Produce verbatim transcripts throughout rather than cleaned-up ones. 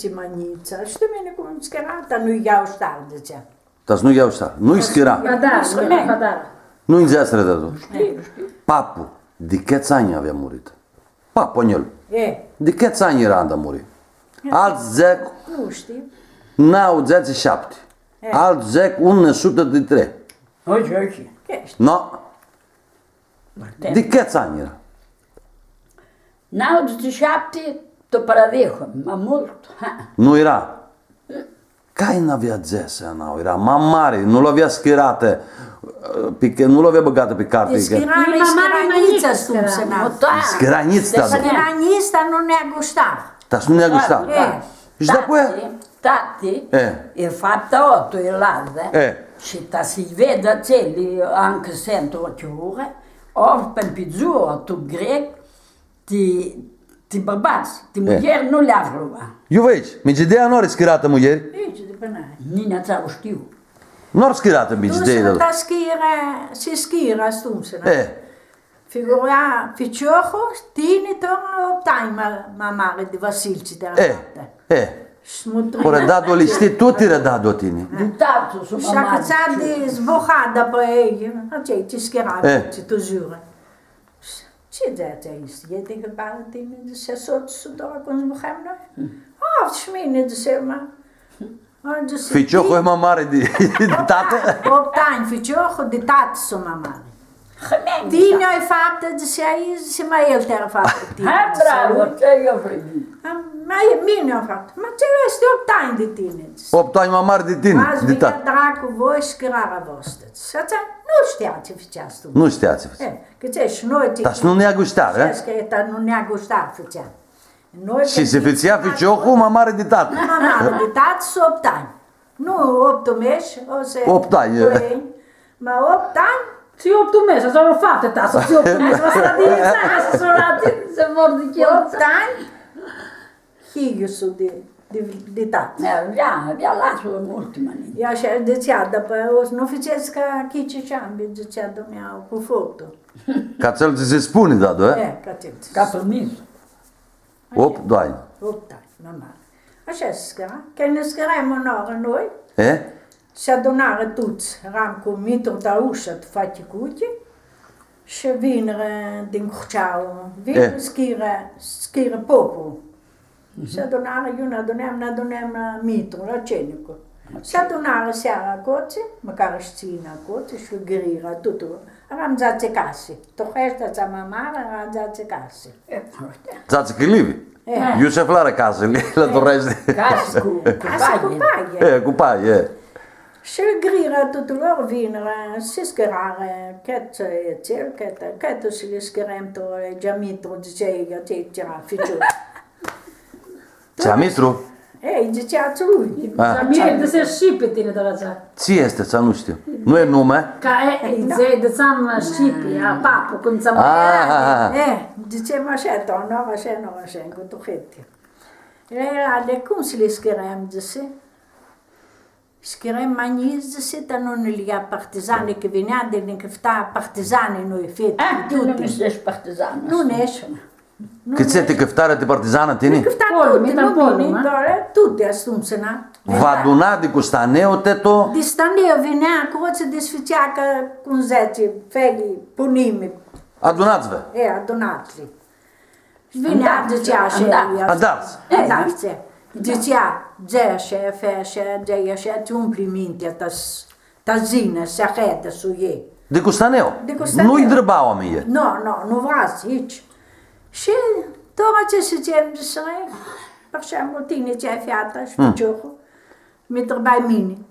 Manjitsa, shtiu mini cum s-chira, ta nu-lj ljau shtar, dzãtsea. Ta s-nu ljau shtar. Nu-lj schira. Badar, badar. Nu-nj dzãtsea, tati. Shtiu, shtiu. Papu, di cãts anj avea murit? Papu a njel. E. Di cãts anj eara anda muri? E. Altsã dzãc, nu shtiu, nauãdzãts shi shapti. E. Altsã dzãc, unã sutã di trei. Ochi, ochi. No. Di cãts anj eara? Nauãdzãts shi shapti, tu prãvihã, ma multu, ha. Nu eara. Cai n-avea dzãsã, nu, eara ma mari, nu lu avea schiratã, pi cã-, nu lu avea bãgatã pi carti, cã schira, ma mari, ma njicã, schira njicã, ta s-nu nã gusta. Ta s-nu nã gusta. E. Shi dapoaia? Tati, tati, e faptã a tu, e ladã. E. Shi ta s-lji vedz atselj, ancã suntu ochiuri, ori pãn pi dzua, tu grec, ti, ti bãrbats, ti muljeri nu lj-avlu. Iu vedz, Migidea nu ari schiratã muljeri? Mini atsea u shtiu. Nu ari schiratã Migidea. Tumsina ta schira, si schira, tumsina. E. Figura ficiorlu, tini tora optu anj ma, ma mari di Vasilci, di la tati. E. Shi mutri. Ora dadu li shtii, tu ti era dadu tini. Di tatã, su ma mari. Shi acãtsat di zburhada pi elj, atsea, ti schira, ti tu zura. Tsi dzãtsi aestã? E di hãbari tini, dzãsi, sots-tu tora cum zburhãm noi? A, shi mini, dzãsi, ma. A, dzãsi, ficiorlu e ma mari di, di tati? Optu anj, ficiorlu di tati su ma mari. Tini ai faptã, dzãsi, ai, dzãsi, ma el ti ari faptã tini, dzãsi. Bravo, tsi eu vrei. A, ma e, mini am faptã. Ma tsi easti optu anj di tini, dzãsi. Optu anj ma mari di tini, di tati. Ashi, vinea dracu, voi schirarea voastrã. Shi atsea nu shtia tsi fãtsea. Nu shtia tsi fãtsea. E. Cã tsi, shi noi ti... Ta s-nu nã gusta, e? Shi cã ta s-nu nã gusta, fãtsea. Noi... Shi cã si fãtsea ficiorlu ma mari di tati. Ma mari di tati, su optu anj. Nu, optu mesh, o s-... Optu anj, e. Ma optu anj? Tsi optu mesh, ashi nu faptã, ta s-tsi optu mesh, va s-la dini, s-la dini, s-la dini, s-la dini. Optu anj? Hilj-su di, di, di tati. Da, da, da, lasã-u ultima. Ia, shi dzãtsea, dupã, o s-nu fãtsets ca Chici Ciambi, dzãtsea, dumnidzã, cu fotu. Ca tsi dzãsi, spuni, da, da? E, ca tsi dzãsi. Ca pãrmis. Optu anj. Optu anj, ma mari. Ashi s-schira, cã nã schiram unã oarã noi. E? S-adunarã tuts, eram cu Mitru Taushã, tu Fachicuchi, shi vinirã di Curceau, vinirã, e, s-schirã, s-schirã poplu. Mhm. S-adunarã, iu nã adunam, nã adunam la Mitru, la Cenicu. Ok. S-adunarã seara aclotsi, mãcarã shi tsinã aclotsi, shi grirã, tutu. Eram dzatsi casi. Tu Heshta, tsi ma mari, eara dzatsi casi. E, dzatsi chilivi. E. Iu s-aflarã casili, la Tureshti. Casi cu, cu paie. Casi cu paie. E, cu paie, e. Shi grirã tutulor, vinirã, s-schirarã, cãtã, e, tsi, cãtã, cãtã s-li schirem tu, e, Giamitru, dzãtsea, e, tsi, tsi eara, ficior. Giamitru? E, dzãtsea atsel. A. Dzãtsea, dzãtsea shi pi tini, tora atsea. Tsi easti, atsea nu shtiu. Nu e numã? Ca e, e, dzã-, dzãtseam shi pi, a, papu, cum ts-am... A, a, a. E, dzãtsem ashi, tu, nu, ashi, nu, ashi, cu tu heti. E, ale, cum s-li schirem, dzãsi? Schirem ma njits, dzãsi, ta nu nã ljea partizani, cã vinea di nã cãfta partizani, noi, feti, tuti. Nu, nu easti partizan. Nu easti. Cãtse, ti cãftarã ti partizanã tini? Nã cãfta tuti, nu mini, doar tuti atumtsea, na. Vã aduna di cu Staneu, teto? Di Staneu vinea aclotsi, di s-fãtsea ca, cum dzãtsi, feli, punimi. Adunats-vã. E, adunats-vã. Vinea, dzãtsea ashi, andarts. Andarts. E, andarts, e. Dzãtsea, dzã ashi, fã ashi, dzã ashi, tsi umpli mintea ta s-, ta s-yinã, s-ahãdã, s-u ljei. Di cu Staneu? Di cu Staneu. Nu-lj ntreba oaminjlji? No, no, nu vrea s-dzãtsi. Shi tora tsi s-dzãtsem, dzãsi, par exemplu, tini tsi ai feata shi ficiorlu, mi ntribai mini.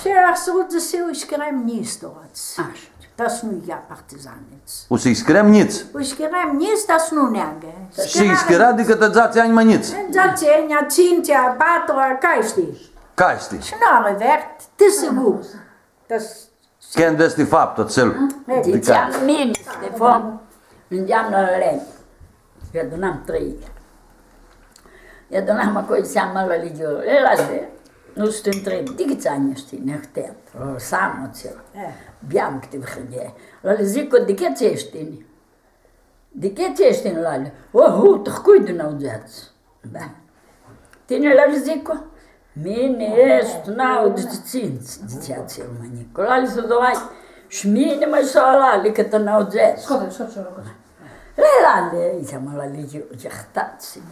Shi el ahãt dzãsi, u scriem njits, tora. Ashi. Ta s-nu ljea partizanits. U s-lji scriem njits? U scriem njits, ta s-nu neagã. Shi lji scriea di cãtã dzatsi anj ma njits. Dzatsi anj, a tsintsi, a patru, a, cai shtii. Cai shtii. Shi nu avea vert, ti sigur. Ta s- Cãndu easti faptu atsel? E, di dzãtseam mini, Stefan, nidzeam la Lali. Lj-adunam trei. Lj-adunam aclo, dzãtseam la Ligiu, e, lasã, nu s-ti ntreb, di cãts anj eshti, nehtet, o, Samu, tsi, e, biam cãti vrhãlje. Lali dzãc, di cãts eshti? Di cãts eshti, Lali? O, hu, tricui di nauãdzãts. Da. Tini lali dzãcu? Mini estu nauãdzãtsi tsintsi, dzãtsea tsi Romãnjiclu. Lali Sudoai, shi mini, mãi, s-u alali, cãtã nauãdzãtsi. Scoate, scoate, scoate. Lali, lali, dzãtseam, lali, eu, iertatsi.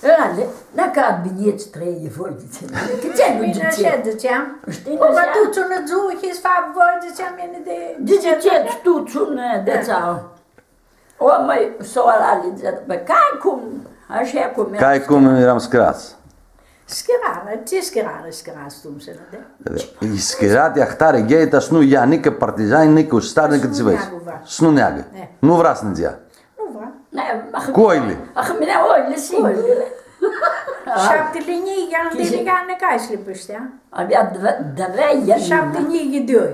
Lali, nãcã adminits trei voi, dzãtseam, cã tsi nu dzãtsi? Bine, ashi dzãtseam. Shtii, cum ashi? Tuts unã dzuã, hii s-fac voi, dzãtseam, mini di... Dzãtsi, tuts unã, di tsi au. O, mãi, s-u alali, dzãtsea, bã, ca cum, ashi cum eara. Ca cum earam schirats. Schirarã, tsi schirarã, schirats tu, msãnãti? E, schirati ahtari, ghei, ta s-nu ia nicã partizani, nicã ushtari, nicã tsi vrei. S-nu neagã. E. Nu vrea s-nã dzãtsea. Nu vrea. Cu oili. Ah, mini oili, singur. Shapti linjii, ia, di linjii, nã cai s-li pãshtea? Avea dve, dve, ia. Shapti linjii di oi.